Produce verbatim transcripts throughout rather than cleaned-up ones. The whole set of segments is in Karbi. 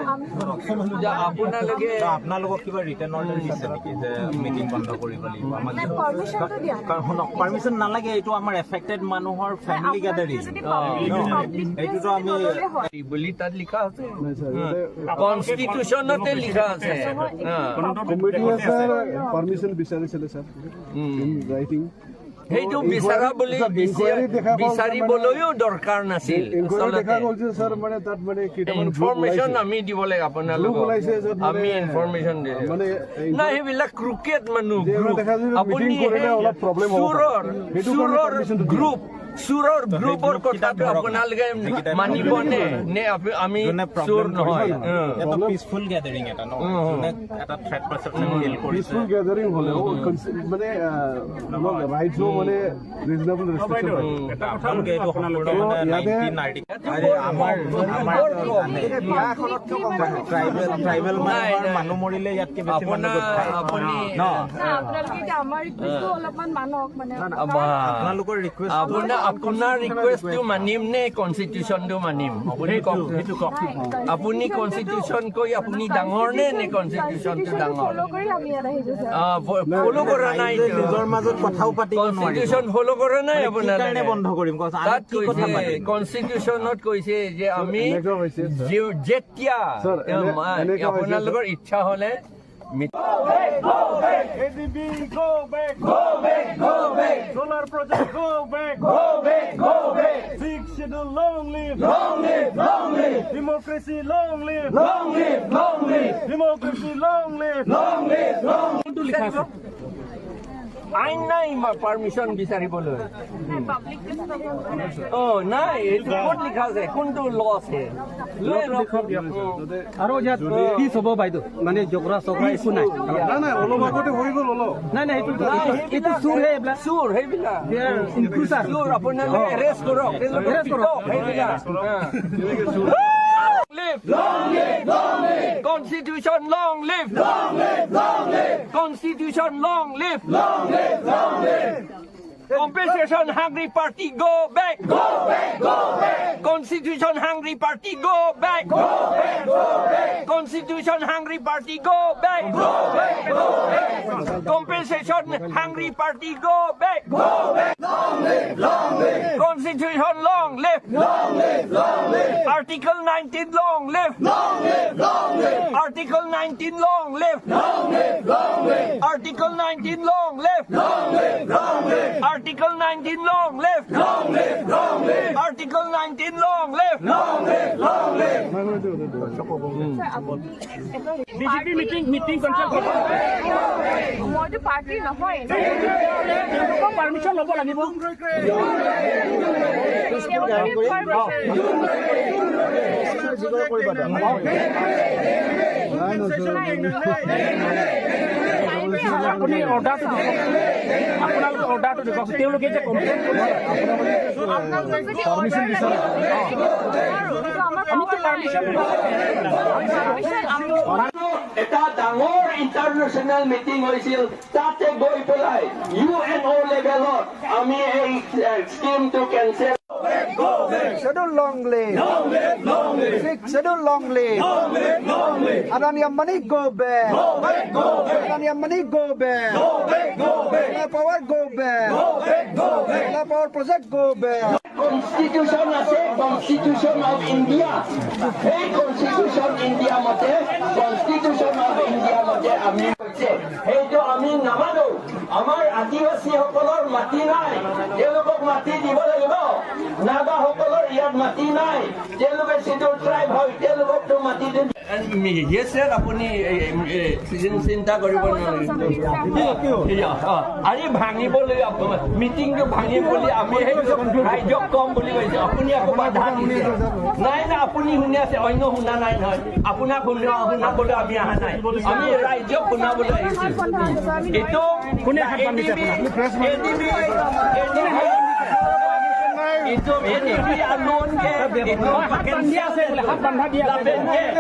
এতিয়া আপোনালোকে ত' আপোনালোকক কিবা ৰিটেন অৰ্ডাৰ দিছে নেকি যে মিটিং বন্ধ কৰিব লাগিব? আমাক নাই, পাৰ্মিশ্যনটো দিয়া নাই। কাৰণ শুনক, পাৰ্মিশ্যন নালাগে, এইটো আমাৰ এফেক্টেড মানুহৰ ফেমিলি আপোনালোকে গেডাৰিং। যদি পাব্লিক ন? পাব্লিক প্লেচ এইটোতো বুলি আমি নল'লে হয়। বুলি তাত লিখা আছে। নাই, ছাৰ, ইয়াতে কনষ্টিটিউশ্যনতে লিখা আছে। নহয়, এইটো হা। পাব্লিক কমিটিয়ে, ছাৰ, পাৰ্মিশ্যন বিচাৰিছিলে, ছাৰ, উম। In writing. সেইটো ত' বিচৰা ইনকুৱাৰী, বুলি ছাৰ, বিচি-, ইনকুৱাৰী দেখা পাওঁতে মানে বিচাৰিবলৈও দৰকাৰ নাছিল ইনকুৱাৰী আচলতে। দেখা গ'ল যে, ছাৰ, মানে তাত মানে কেইটামান গ্ৰুপ ইনফৰমেশ্যন ওলাইছে। আমি দিব লাগে আপোনালোকক। গ্ৰুপ ওলাইছে য'ত মানে আমি ইনফৰমেশ্যন দিছোঁ। মানে এই নাই, সেইবিলাক ক্ৰুকেড মানুহ, যে গ্ৰুপ। দেখা যায় যে আপুনি মিটিং কৰিলে সেই অলপ প্ৰব্লেম হ'ব পাৰে। চোৰৰ, সেইটো কাৰণে চোৰৰ পাৰ্মিশ্যনটো দিয়া। গ্ৰুপ, চোৰৰ ত' সেই গ্ৰুপৰ গ্ৰুপকেইটা কথাটো ধৰক না। আপোনালোকে যিকেইটা মানিবনে? নে আপি-, আমি যোনে প্ৰব্লেম চোৰ নহয়? কৰিছে ন? অ। এইটো প্ৰব্লেম পিচফুল গেডাৰিং এটা ন? অ, অ। যোনে এটা থ্ৰেট পাৰ্চেপশ্যন উম। ফিল কৰিছে। পিচফুল গেডাৰিং হ'লেও উম। কনচি-, মানে, আহ, অলপ ৰাইটছো উম। মানে ৰিজনেবল ৰেষ্ট্ৰিকশ্যন থাকে। উম। আপোনালোকে এইটো সম্পূৰ্ণ মানে ইয়াতে নাইনটিন আৰ্টিকল আৰে, আমাৰ, আমাৰ ট্ৰাইবেল, ট্ৰাইবেল নাই, মানুহৰ নাই। মানুহ মৰিলে ইয়াতকে বেছি মানুহ আপোনাৰ, গোট খায়। আপুনি ন? না, আপোনালোকে এতিয়া আমাৰ ৰিকুৱেষ্টটো অলপমান মানক, মানে, আ, বা। আপোনালোকৰ ৰিকুৱেষ্ট আপোনাৰ, আপোনাৰ ৰিকুৱেষ্টটো মানিম নে কনষ্টিটিউশ্যনটো মানিম? আপুনি কওক। নাই, নাই, আপুনি ছাৰ, কনষ্টিটিউশ্যন কৈ আপুনি ডাঙৰ নে, নে কনষ্টিটিউশ্যনটো ডাঙৰ? ফ'ল' কৰি আমি ইয়াত আহিছোঁ, ছাৰ। আ, ফ-, ফ'ল' কৰা নাই। ৰাইজে নিজৰ মাজত কথাও পাতিব নোৱাৰিব। কনষ্টিটিউশ্যন ফ'ল' কৰা নাই মানে কি আপোনালোকে। কাৰণে বন্ধ কৰিম কওক? আমি তাত কি কথা কৈছে, পাতিম? কনষ্টিটিউশ্যনত কৈছে যে আমি এনেকুৱা হৈছে, ছাৰ। যে-, যেতিয়া ছাৰ, এনে-, এম, আ, এনেকুৱা হৈছে, আপোনালোকৰ ছাৰ। ইচ্ছা হ'লে me- A D B, go back. Go back, go back. Solar project, go back. Go back, go back. Sixth Schedule, long live. Long live, long live. Democracy, long live. Long live, long live. Democracy, long live. Long live, long কোনটো লিখা আছে? আইন নাই ইমান পাৰ্মিশ্যন বিচাৰিবলৈ। নাই, পাব্লিক প্লেচত আপোনালোকে অ, নাই, এইটো ক'ত লিখা আছে? কোনটো ল আছে? লৈ লওক। আৰু ইয়াত পিচ হ'ব বাইদেউ, মানে জগৰা চগৰা একো নাই। নাই, নাই, অলপ আগতে হৈ গ'ল, অলপ। নাই, নাই, এইটো, নাই, এইটো, এইটো সেইবিলাক চোৰ হে এইবিলাক। চোৰ, সেইবিলাক। They are intruder। চোৰ, আপোনালোকে এৰেষ্ট কৰক, এৰেষ্ট কৰক। পিটক, সেইবিলাক। হা। Live! Long live! Long live! Constitution long live! Long live! Long live! Constitution long live! Long live! Long live! Compensation hungry party, go back! Go back! Go back! Constitution hungry party, go back! Go back! Go back! Constitution hungry party, go back! Go back! Go back! Compensation hungry party, go back! Go back! Long live! Long live! Constitution long live! Long live! Long live! Article nineteen long live! Long live! Long live! Article nineteen long live! Long live! Long live! Article nineteen long live! Long live! Long live! Article nineteen long live! Long live! Long live! Article nineteen long live! Long live! Long live! BJP meeting, meeting cancel কৰিব। মইতো পাৰ্টি নহয়। তেওঁলোকৰ পাৰ্মিশ্যন ল'ব লাগিব। আপুনি অৰ্ডাৰটো দিব। আপোনালোকে অৰ্ডাৰটো দিব। তেওঁলোকে যে কমপ্লেইন কৰিছে, আপোনালোকে পাৰ্মিশ্যন বিচাৰে। আমিতো পাৰ্মিশ্যন এটা ডাঙৰ ইণ্টাৰনেশ্যনেল মিটিং হৈছিল, তাতে গৈ পেলাই ইউ এন অ' লেভেলত আমি এই, এ, স্কিমটো cancel. Schedule long live. Long live, long live. Sixth Schedule long live. Long live, long live. Adani Ambani go back. Go back, go back. Adani Ambani go back. Go back, go back. Solar power go back. Go back, go back. Solar power project go back. Constitution আছে, constitution of India. সেই constitution India মতে, constitution of India মতে আমি হৈছে, সেইটো আমি নামানো। আমাৰ আদিবাসীসকলৰ মাটি নাই, তেওঁলোকক মাটি দিব লাগিব। নাগাসকলৰ ইয়াত মাটি নাই, তেওঁলোকে শ্বিডিউল ট্ৰাইব হয়, তেওঁলোককতো মাটি দিম। য়েছ ছাৰ, আপুনি এই, এই, এই, চিন-, চিন্তা কৰিব নালাগে। কিয়, কিয়? কিয়? অ, আৰে ভাঙিবলৈ আপ-, মিটিংটো ভাঙিবলৈ আমি সেই ৰাইজক কম বুলি কৈছে, আপুনি আকৌ বাধা দিছে। নাই, নাই, আপুনি শুনি আছে, অন্য শুনা নাই নহয়। আপোনাক শুনা-, শুনাবলৈ আমি অহা নাই, আমি ৰাইজক শুনাবলৈ আহিছোঁ। এইটো কোনে হাত বান্ধিছে আপোনাক? A D B, A D B, A D B. এইটো এ ডি বি আন্দোলন কে এইটো হাত বান্ধি আছে বোলে, হাত বান্ধা দি আছে।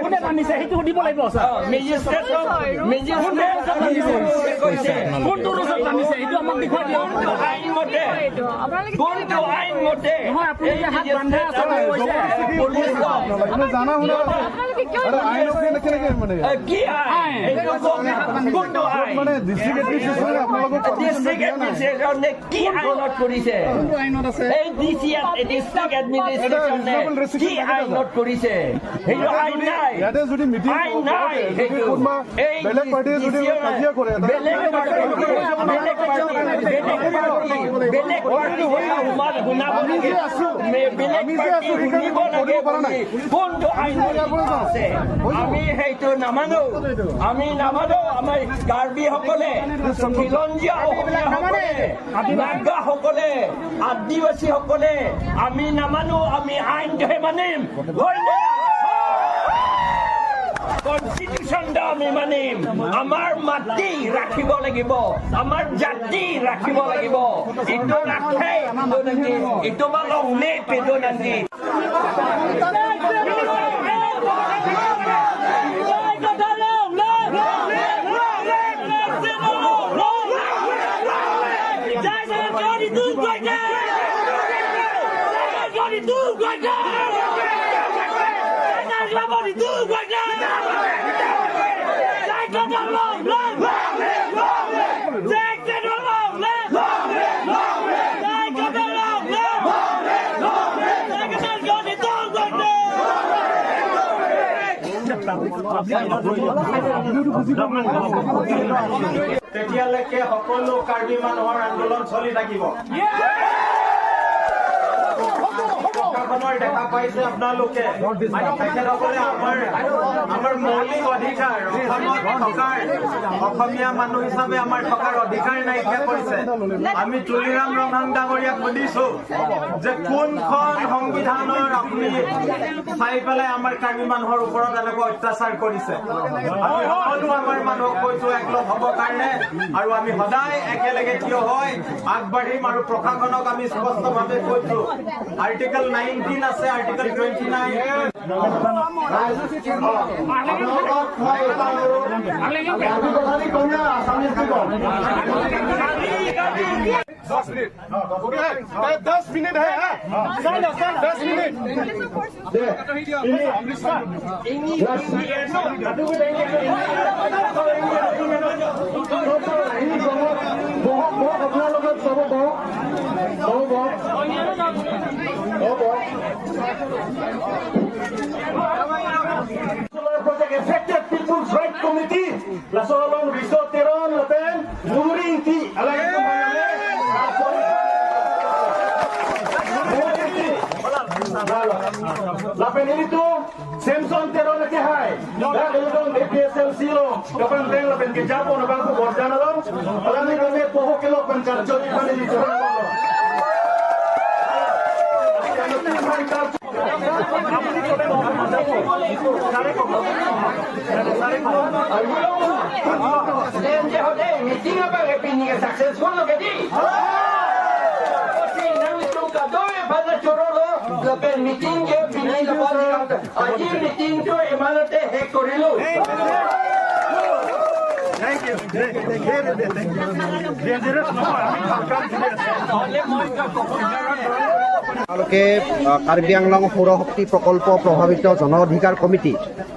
কোনে বান্ধিছে সেইটো সুধিব লাগিব, ছাৰ। মেজিষ্ট্ৰেট, মেজিষ্ট্ৰেট কৈছে। কোনটো ৰুজত বান্ধিছে সেইটো আমাক দেখুৱাই দিয়ক। কোনটো আইন মতে? আপোনালোকে কোনটো আইন মতে? নহয়, আপুনি যে হাত বান্ধা আছে বুলি কৈছে। পুলিচ আপুনি জানা শুনা আপোনালোকে কিয় আৰে আইন আছে নে কেনেকে মানে? এ, কি আইন? এইটো কোন-, কোনটো আইন? মানে ডিষ্ট্ৰিক্ট এডমিনিষ্ট্ৰেশ্যনে আপোনালোকক পাৰ্মিশ্যন ডিষ্ট্ৰিক্ট দিয়া নাই? এডমিনিষ্ট্ৰেশ্যনে কি আইনত কৰিছে? কোনটো আইনত আছে? এই ডি চি এ, ডিষ্ট্ৰিক্ট এডমিনিষ্ট্ৰেশ্যনে এটা ৰিজনেবল ৰেষ্ট্ৰিকশ্যন কি থাকে আইনত কৰিছে? সেইটো আইন নাই। ইয়াতে যদি মিটিং আইন নাই যদি সেইটো। কোনোবা এই বেলেগ পাৰ্টিয়ে যদি ডি চি এ কাজিয়া কৰে, এটা বেলেগ পাৰ্টি, বেলেগ পাৰ্টি, বেলেগ পাৰ্টি, বেলেগ পাৰ্টি শুনা-, শুনাব লাগে। মে-, বেলেগ পাৰ্টি শুনিব লাগে বুলি কোনটো আইন আছে? আমি সেইটো নামানো, আমি নামানো। আমাৰ কাৰ্বিসকলে, খিলঞ্জীয়া অসমীয়াসকলে, নাগাসকলে, আদিবাসীসকলে আমি নামানো, আমি আইনটোহে মানিম। হয় নে? কনষ্টিটিউশ্যনটো আমি মানিম। আমাৰ মাটি ৰাখিব লাগিব, আমাৰ জাতি ৰাখিব লাগিব। এইটো ৰাখে, এইটো নাকি, এইটো বা লংলে পেটো নাকি। তেতিয়ালৈকে সকলো কাৰ্বি মানুহৰ আন্দোলন চলি থাকিব। প্ৰশাসনৰ দেখা পাইছে আপোনালোকে, তেখেতসকলে আমাৰ, আমাৰ মৌলিক অধিকাৰ, অসমত থকাৰ, অসমীয়া মানুহ হিচাপে আমাৰ থকাৰ অধিকাৰ নাইকিয়া কৰিছে। আমি তুলিৰাম ৰংহাং ডাঙৰীয়াক সুধিছো যে কোনখন সংবিধানৰ আপুনি চাই পেলাই আমাৰ কাৰ্বি মানুহৰ ওপৰত এনেকুৱা অত্যাচাৰ কৰিছে। আমি সকলো আমাৰ মানুহক কৈছো একলগ হ'ব কাৰণে, আৰু আমি সদায় একেলগে থিয় হৈ আগবাঢ়িম। আৰু প্ৰশাসনক আমি স্পষ্টভাৱে কৈছো, আৰ্টিকল নাইনটিন আছে, আৰ্টিকল টুৱেণ্টি নাইন। আপোনালোকক মই এটা অনুৰোধ, ৰাজীৱ প্ৰসাদী কন্যা আছামিজ কি কয়? दस मिनट। ओके, दस मिनट है, हाँ? दस मिनट। বহক, বহক, আপোনালোকে সব বহক। সব বহক। সব বহক। Project Affected People's Right Committee, laso along Riso Teron lapen Muri Ingti, alagi tum hai ale. Lapen ilitum Samson Teron ke hai. Dak ilitum A P H L C along, kapan bank lapen kejapon abang ko borjan along. Alangli kami pohok kelok pen karjot ipan ilitum. Meeting apa? Meeting apa? Successful lo kedi? Nangtum kadokave aphan choro lo, lapen meeting ke pini lapen aji meeting to emalate hek korilo. তেওঁলোকে, আহ, কাৰ্বি আংলং সৌৰ শক্তি প্ৰকল্প প্ৰভাৱিত জন অধিকাৰ কমিটি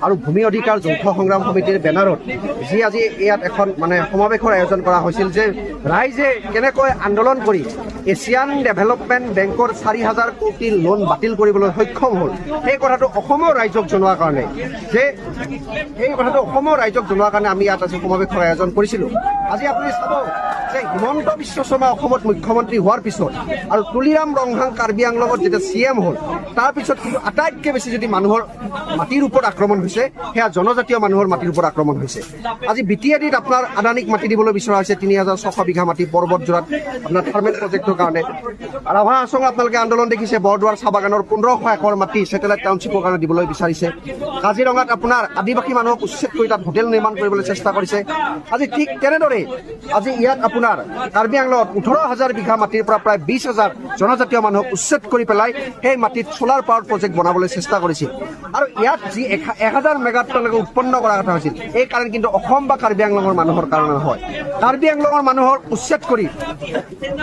আৰু ভূমি অধিকাৰ যৌথ সংগ্ৰাম সমিতিৰ বেনাৰত যি আজি ইয়াত এখন মানে সমাৱেশৰ আয়োজন কৰা হৈছিল যে ৰাইজে কেনেকৈ আন্দোলন কৰি এছিয়ান ডেভেলপমেণ্ট বেংকৰ চাৰি হাজাৰ কোটি লোন বাতিল কৰিবলৈ সক্ষম হ'ল, সেই কথাটো অসমৰ ৰাইজক জনোৱাৰ কাৰণে যে এই কথাটো অসমৰ ৰাইজক জনোৱাৰ কাৰণে আমি ইয়াত আজি সমাৱেশৰ আয়োজন কৰিছিলো। আজি আপুনি চাব যে হিমন্ত বিশ্ব শৰ্মা অসমত মুখ্যমন্ত্ৰী হোৱাৰ পিছত আৰু তুলিৰাম ৰংহাং কাৰ্বি আংলঙত যেতিয়া চি এম হ'ল, তাৰ পিছত কিন্তু আটাইতকৈ বেছি যদি মানুহৰ মাটিৰ ওপৰত আক্ৰমণ হৈছে, সেয়া জনজাতীয় মানুহৰ মাটিৰ ওপৰত আক্ৰমণ হৈছে। আজি বি টি এ ডিত আপোনাৰ আদানীক মাটি দিবলৈ বিচৰা হৈছে তিনি হাজাৰ ছশ বিঘা মাটি পৰ্বত যোৰাত আপোনাৰ থাৰ্মেল প্ৰজেক্টৰ কাৰণে। ৰাভা হাছঙত আপোনালোকে আন্দোলন দেখিছে, বৰদোৱাৰ চাহ বাগানৰ পোন্ধৰশ একৰ মাটি ছেটেলাইট টাউনশ্বিপৰ কাৰণে দিবলৈ বিচাৰিছে। কাজিৰঙাত আপোনাৰ আদিবাসী মানুহক উচ্ছেদ কৰি তাত হোটেল নিৰ্মাণ কৰিবলৈ চেষ্টা কৰিছে। আজি ঠিক তেনেদৰেই আজি ইয়াত আপোনাৰ কাৰ্বি আংলঙত ওঠৰ হাজাৰ বিঘা মাটিৰ পৰা প্ৰায় বিশ হাজাৰ জনজাতীয় মানুহক উচ্ছেদ কৰি পেলাই সেই মাটিত চ'লাৰ পাৱাৰ প্ৰজেক্ট বনাবলৈ চেষ্টা কৰিছিল। আৰু ইয়াত যি এক হা-, এক হাজাৰ মেগাটনলৈকে উৎপন্ন কৰাৰ কথা হৈছিল, এই কাৰেণ্ট কিন্তু অসম বা কাৰ্বি আংলঙৰ মানুহৰ কাৰণে নহয়। কাৰ্বি আংলঙৰ মানুহক উচ্ছেদ কৰি,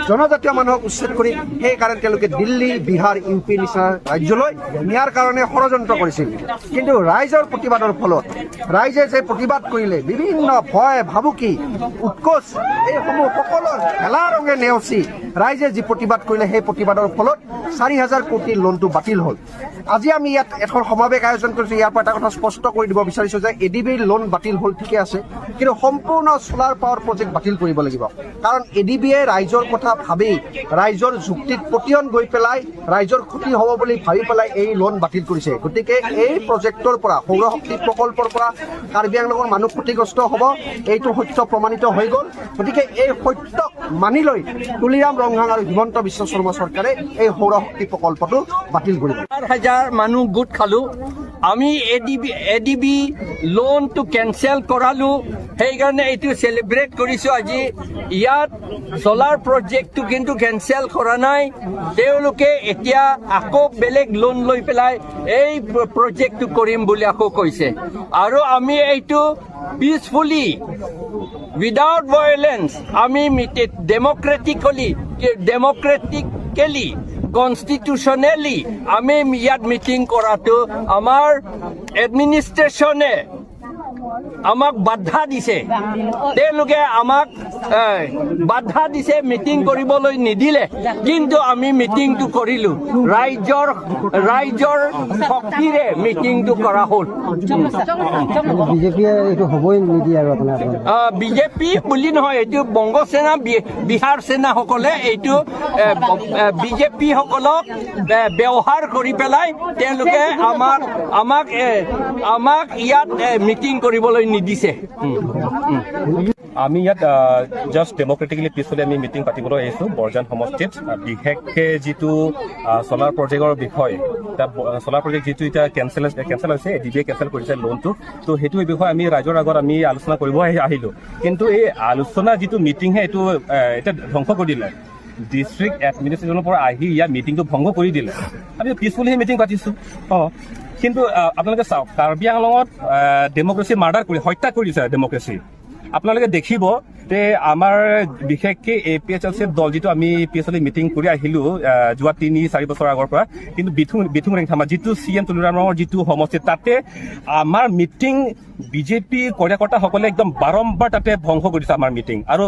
জনজাতীয় মানুহক উচ্ছেদ কৰি সেই কাৰেণ্ট তেওঁলোকে দিল্লী, বিহাৰ, ইউ পি নিচিনা ৰাজ্যলৈ নিয়াৰ কাৰণে ষড়যন্ত্ৰ কৰিছিল। কিন্তু ৰাইজৰ প্ৰতিবাদৰ ফলত, ৰাইজে যে প্ৰতিবাদ কৰিলে, বিভিন্ন ভয় ভাবুকি, উৎকোচ, এইসমূহ সকলো ঢেলা ৰঙে নেওচি ৰাইজে যি প্ৰতিবাদ কৰিলে, সেই প্ৰতিবাদৰ ফলত চাৰি হাজাৰ কোটিৰ লোনটো বাতিল হ'ল। আজি আমি ইয়াত এখন সমাৱেশ আয়োজন কৰিছো। ইয়াৰ পৰা এটা কথা স্পষ্ট কৰি দিব বিচাৰিছো যে এ ডি বিৰ লোন বাতিল হ'ল, ঠিকে আছে, কিন্তু সম্পূৰ্ণ চ'লাৰ পাৱাৰ প্ৰজেক্ট বাতিল কৰিব লাগিব। কাৰণ এ ডি বিয়ে ৰাইজৰ কথা ভাবি, ৰাইজৰ যুক্তিত পতিয়ন গৈ পেলাই, ৰাইজৰ ক্ষতি হ'ব বুলি ভাবি পেলাই এই লোন বাতিল কৰিছে। গতিকে এই প্ৰজেক্টৰ পৰা, সৌৰ শক্তি প্ৰকল্পৰ পৰা কাৰ্বি আংলঙৰ মানুহ ক্ষতিগ্ৰস্ত হ'ব, এইটো সত্য প্ৰমাণিত হৈ গ'ল। গতিকে এই সত্যক মানি লৈ তুলিৰাম ৰংহাং আৰু হিমন্ত বিশ্ব শৰ্মা চৰকাৰে এই সৌৰ শক্তি প্ৰকল্পটো বাতিল কৰিব। হাজাৰ হাজাৰ মানুহ গোট খালো। আমি A D B, A D B লোনটো কেঞ্চেল কৰালো, সেইকাৰণে এইটো চেলিব্ৰেট কৰিছো আজি। ইয়াত চ'লাৰ প্ৰজেক্টটো কিন্তু কেঞ্চেল কৰা নাই। তেওঁলোকে এতিয়া আকৌ বেলেগ লোন লৈ পেলাই এই প্ৰ-, প্ৰজেক্টটো কৰিম বুলি আকৌ কৈছে। আৰু আমি এইটো পিচফুলি, উইদাউট ভায়লেন্স, আমি মিটি-, ডেমক্ৰেটিকলি, ডেমক্ৰেটিকেলি, কনষ্টিটিউচনেলি আমি ইয়াত মিটিং কৰাটো আমাৰ এডমিনিষ্ট্ৰেশ্যনে আমাক বাধা দিছে। তেওঁলোকে আমাক, এ, বাধা দিছে, মিটিং কৰিবলৈ নিদিলে, কিন্তু আমি মিটিংটো কৰিলো। ৰাইজৰ, ৰাইজৰ শক্তিৰে মিটিংটো কৰা হ'ল। বিজেপিয়ে এইটো হ'বই নিদিয়ে আৰু আপোনাৰ বিজেপি বুলি নহয়, এইটো বংগ সেনা, বি- বিহাৰ সেনাসকলে এইটো বিজেপি সকলক এ, ব্যৱহাৰ কৰি পেলাই তেওঁলোকে আমাক, আমাক, এ, আমাক ইয়াত, এ, মিটিং কৰিবলৈ নিদিছে। উম, উম। আমি ইয়াত জাষ্ট ডেমক্ৰেটিকেলি পিচফুলি আমি মিটিং পাতিবলৈ আহিছোঁ বৰজান সমষ্টিত। আহ, বিশেষকৈ যিটো চ'লাৰ প্ৰজেক্টৰ বিষয়, তাত চ'লাৰ প্ৰজেক্ট যিটো এতিয়া কেঞ্চেল, কেঞ্চেল হৈছে, এ ডি বিয়ে কেঞ্চেল কৰিছে লোনটো। তো সেইটো বিষয়ে আমি ৰাইজৰ আগত আমি আলোচনা কৰিব আহি- আহিলোঁ। কিন্তু এই আলোচনা যিটো মিটিংহে, এইটো আহ, এতিয়া ধ্বংস কৰি দিলে। ডিষ্ট্ৰিক্ট এডমিনিষ্ট্ৰেশ্যনৰ পৰা আহি ইয়াত মিটিংটো ভংগ কৰি দিলে। আমি পিচফুলি মিটিং পাতিছোঁ। অ, কিন্তু আহ, আপোনালোকে চাওক, কাৰ্বি আংলঙত ডেমক্ৰেচি মাৰ্ডাৰ কৰি, হত্যা কৰিছে ডেমক্ৰেচি। আপোনালোকে দেখিব যে আমাৰ বিশেষকৈ এ পি এইচ এল চিৰ দল যিটো আমি পি এইচ এল মিটিং কৰি আহিলোঁ আহ, যোৱা তিনি চাৰি বছৰ আগৰ পৰা, কিন্তু বিথুং, বিথুং ৰেংথামা যিটো চি এম তুলিৰাম ৰঙৰ যিটো সমষ্টি, তাতে আমাৰ মিটিং বিজেপি কাৰ্যকৰ্তাসকলে একদম বাৰম্বাৰ তাতে ভংগ কৰিছে আমাৰ মিটিং। আৰু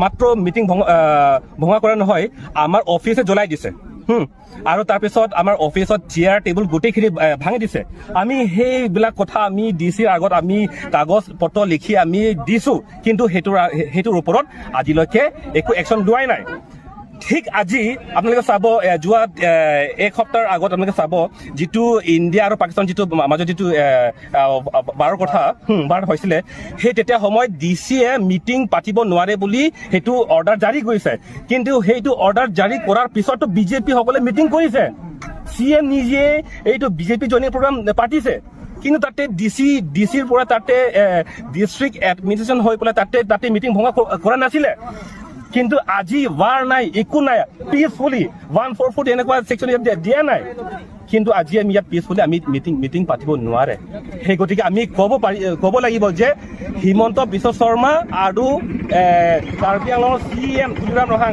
মাত্ৰ মিটিং ভং-, আহ, ভঙা কৰা নহয়, আমাৰ অফিচে জ্বলাই দিছে। হুম। আৰু তাৰপিছত আমাৰ অফিচত চেয়াৰ টেবুল গোটেইখিনি, আহ, ভাঙি দিছে। আমি সেইবিলাক কথা আমি ডি চিৰ আগত আমি কাগজ পত্ৰ লিখি আমি দিছোঁ, কিন্তু সেইটোৰ, সেইটোৰ ওপৰত আজিলৈকে একো একশ্যন লোৱাই নাই। ঠিক আজি আপোনালোকে চাব, এ, যোৱা, এ, এক সপ্তাহৰ আগত আপোনালোকে চাব, যিটো ইণ্ডিয়া আৰু পাকিস্তান যিটো মা-, মাজত যিটো, এ, আ, বাৰৰ কথা, হুম, বাৰ হৈছিলে, সেই তেতিয়া সময়ত ডি চিয়ে মিটিং পাতিব নোৱাৰে বুলি সেইটো অৰ্ডাৰ জাৰি কৰিছে। কিন্তু সেইটো অৰ্ডাৰ জাৰি কৰাৰ পিছতো বিজেপিসকলে মিটিং কৰিছে। চি এম নিজে এইটো বিজেপি জইনিং প্ৰগ্ৰাম পাতিছে, কিন্তু তাতে ডি চি, ডি চিৰ পৰা তাতে, এ, ডিষ্ট্ৰিক্ট এডমিনিষ্ট্ৰেশ্যন হৈ পেলাই তাতে, তাতে মিটিং ভংগ ক-, কৰা নাছিলে। কিন্তু আজি ৱাৰ নাই, একো নাই, পিচফুলি ওৱান ফ'ৰ ফ'ৰ এনেকুৱা ছেকশ্যন ইয়াত দিয়া, দিয়া নাই। কিন্তু আজি আমি ইয়াত পিচফুলি আমি মিটিং, মিটিং পাতিব নোৱাৰে। সেই গতিকে আমি ক'ব পাৰি, ক'ব লাগিব যে হিমন্ত বিশ্ব শৰ্মা আৰু, এ, কাৰ্বি আংলঙৰ চি এম তুলিৰাম ৰংহাং